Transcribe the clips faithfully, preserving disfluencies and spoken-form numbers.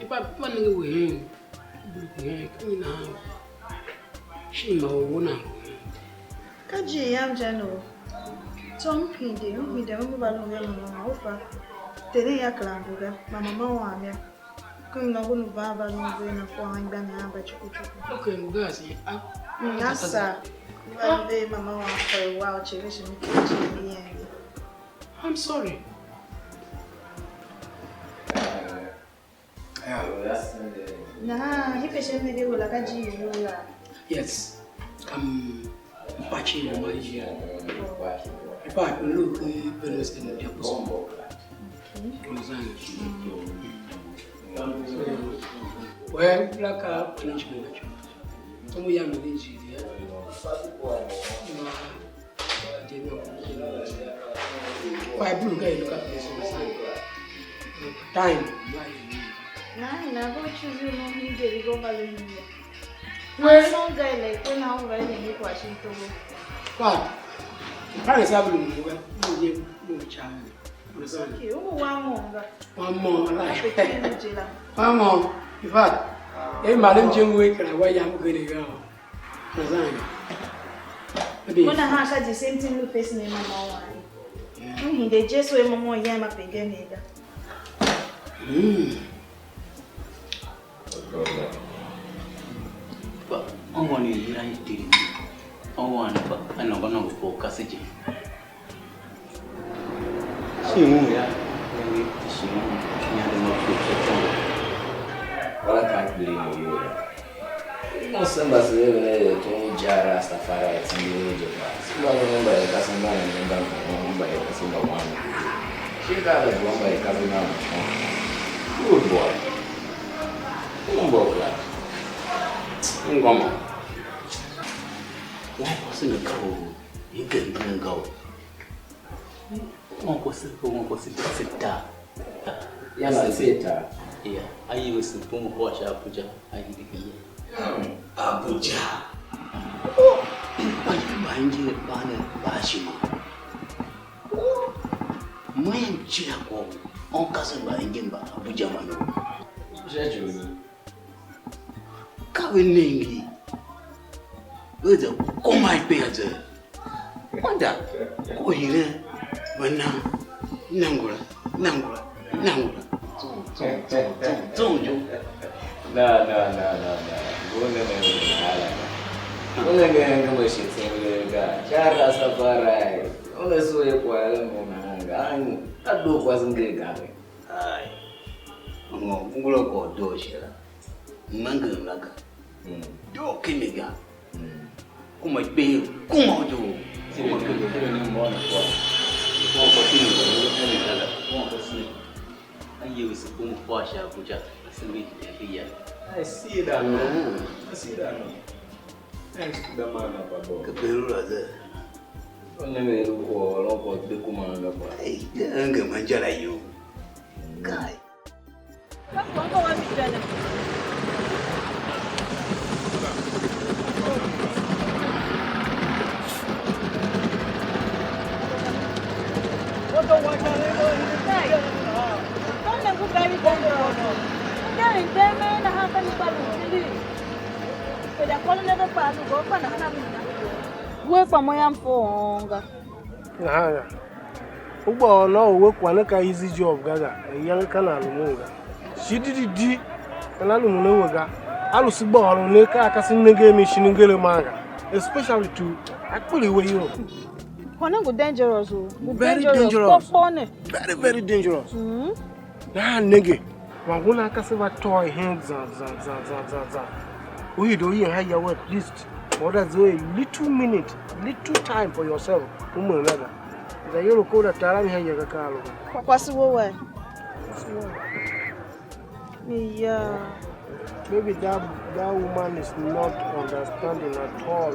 I pa ma nenge we hen, bulu ku hen, ka nyi nahan? Shin ma u wo nan ku hen? Ka ijiir yam je ne u. Tsô m hide, m hide, m va lu ve mama wam, u fa. Terem ya kera ngu ga, man mama wam yô. Ken nôngo u van va lun ve na kwagh anmgbianev amba cuku cuku. Okay, ngu gas ye. Ah, mm, asa. Va ve mama wam for a while, chere shi mi kere chere mi yenge. I'm sorry. Yeah. Nahan, hide sha mi de wala ka ijiir you la. Yes. Kam mpa Chin ma ye. In fact, m lu ken Benue State, m de Kusu. Kusu. So, well, la ka punishment na cho. So, mo ya mi ni ji ya. Ma, de no. Kwa bulu ga ilu ka place ma sa. Time, ma ye. Na, na go choose you no him get go value me. We. Some guy like when I over here, you question to go. Kwa. Ka ne sa bulu mu ga, mu je mu cha. It's okay. Umu wa mo nga. One more, like. Apetini jela. One more. In fact, eh, madam je mu kera wa yam gere ga. Understand? Maybe. Mo na ha ka the same thing lu face me mama wa. Yeah. Mm, the just way mama ya ma penge ne da. Mm. Kpa ôngon i yilan i tindi, ôngon a ne kpa a nôngo nôngo kpa u kase je. Shin un yô, nenge i shin un, nyange ma kpe sha tsôngo. Wala ka kpiligh mo iyol yô. Mo se mba se ve ne er tom u ja Rastafari tindi ve je kpa. Se mba ve mba er kasev mba eren mba mba er kasev mba wan. Shin ka a za zua mba er kasev mba mba wan. Good boy. Ngômô. Wan kwase ne ka u i gem gem ga u. Wan kwase ka wan kwase ka se ta. Ya na se ta. Ya, a yi we se pum hua sha Abuja, a yi de ye. Abuja. Oh, ba yi ba inje ba ne ba shi ma. Oh, mwen chia ko. On ka se ba inje ba Abuja ma no. Sha juu. Ka ve nenge, ve za koma ipe a ze. Wanda, ko hiren, ve na, nangura, nangura, nangura. Tsung, tsung, tsung, tsung, tsung, jo. Na, na, na, na, na. Ngu ne ne ne hala. Ngu ne ne ne me shi tsung le ga. Cha Rastafari. Ngu ne so ye kwa le mo na nga. Ani, a do kwa zunge ga ve. Ai. Mo, ngula ko do shela. Mangem la ga. Mm. Doo keme ga. Mm. Kuma ikpee kuma u doo. Kuma keme ga. Tile ne mô na kwa. Kwa kwa tile ne kwa ne ne dala. Kwa kwa tile. Aye u se kuma kwa sha Abuja. Asembe ne ya. I see that no. Mm. I see that no. Thanks to the man of above. Ke pelu la ze. One me lu kwa, lo kwa de kuma nga kwa. Ai, de enge manjala yo. Mm. Kai. We kpa mo yam fo onga. Nahan yô, u gba ôr nôô u we kwagh ne ka easy job ga ga, ayange ka nan lumun ga. Shi di di di, ka nan lumun a we ga. A lu se gba ôron ne, ka a ka se nenge a mi shin ngere man ga, especially to akpiri we iyol. Kwagh ne ngu dangerous o. Ngu very dangerous. Dangerous. Kpo kpo ne. Very, very dangerous. Mm. Nahan nenge, man ngun a ka se va tôô hen zan, zan, zan, zan, zan, zan. U hide u yem ha ya we at least. Or that's a little minute, little time for yourself. U mem la ga. Za yol u kor da tar a mi ha ya ga ka a lu ga. Kwa kwase wo we. Yeah. Maybe that that woman is not understanding at all.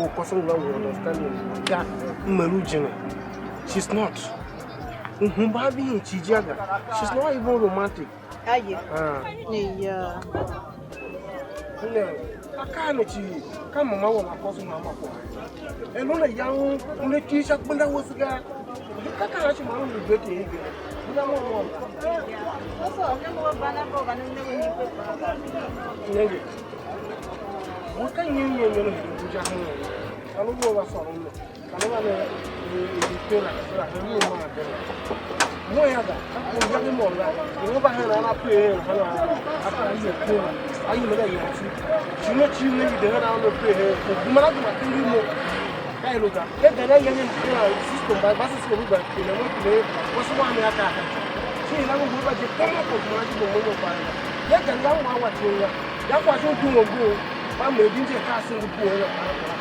Oh, person who will understanding that melu jene. She's not. Uhumba bi in chijaga. She's not even romantic. Aye. Ah. Yeah. Ne, akaa ne cii, ka mama wam apôso ma ma kwagh. Er u ne yange u ne tii sha gbenda wase ga. Ka ka a shi ma u lu bete ye ga. Gbenda mo wam. Nenge. Mo ka nyen nyen nyen u hide Abuja hen. Ka lu mo va sôron ne. Ka ne va ne, e, e, e, kera, kera, kera, mo ma kera. Mo ya ga, ka ko ya ke mo ga. Mo va hen ana pe, hen ana, a ka ye kera. A yi me da ya chi. Chi ne chi ne de hen ana pe, hen. Ko guma na guma kiri mo. Ka ilo ga. Ke da na ya ne kera, system ba, ba system ba, ke ne mo ke. Ko so wa ne aka ka. Chi na mo ba je ko mo ko guma ji mo mo ba. Ya ga ya wa wa tin ya. Ya kwa so tu mo go. Ba me din je ka sin go ko ya. Ka, ka, ka.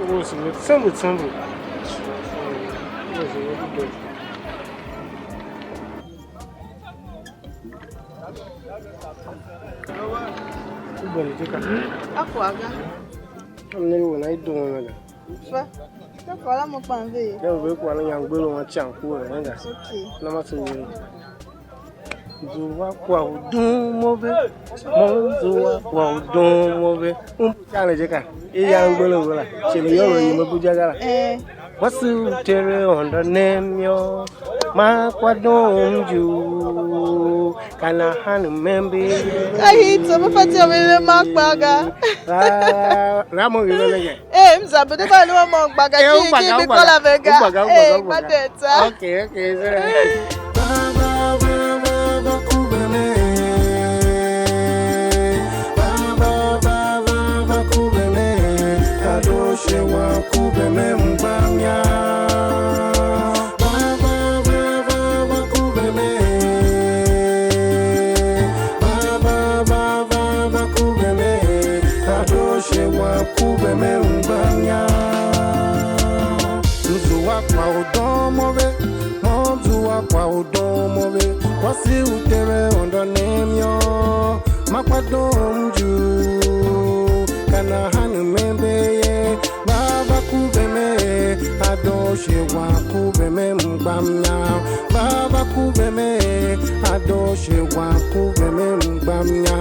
Wuese me tsembe tsembe. Wuese me dedoo. U bende je ka. A kwagh ga. Ka m ne lu wena i doo me ga. Fa. Ka kwagh la mo kpan ve ye. Dem ve kwagh la nyan gbelo wan can ku eren ga. Okay. Na ma se were. Zua kwagh u doo mo ve. Mo zua kwagh u doo mo ve. Um, ka ne je ka. I yang gbelo ve la. Chile yo lo yima buja ga la. Eh. Kwase u Ter Aôndo nem yô, ma kwa doo m juu, ka nahan m ember. Ahi, tso me fatyô me le ma kpa ga. Ah, ra mo ngi lo nenge. Eh, m zambe de ba lu mo gbaga. Eh, u ji, gbaga, ji u bi gbaga. Kola ve ga. U gbaga, u gbaga, eh, u gbaga. Gbaga ta. Okay, okay, so. Baba, baba, baba, kubeme, adoshe wa kubeme mgbanya. Baba, baba, baba, kubeme. Baba, baba, baba, kubeme, adoshe wa kubeme mgbanya. Mzua kwa udomo ve, mo mzua kwa udomo ve, kwase u Ter Aôndo nem yô, ma kwa doo m juu, ka nahan m ember ye. Baba kubeme, adoshe wa kubeme mgbamnya. Baba kubeme, adoshe wa kubeme mgbamnya.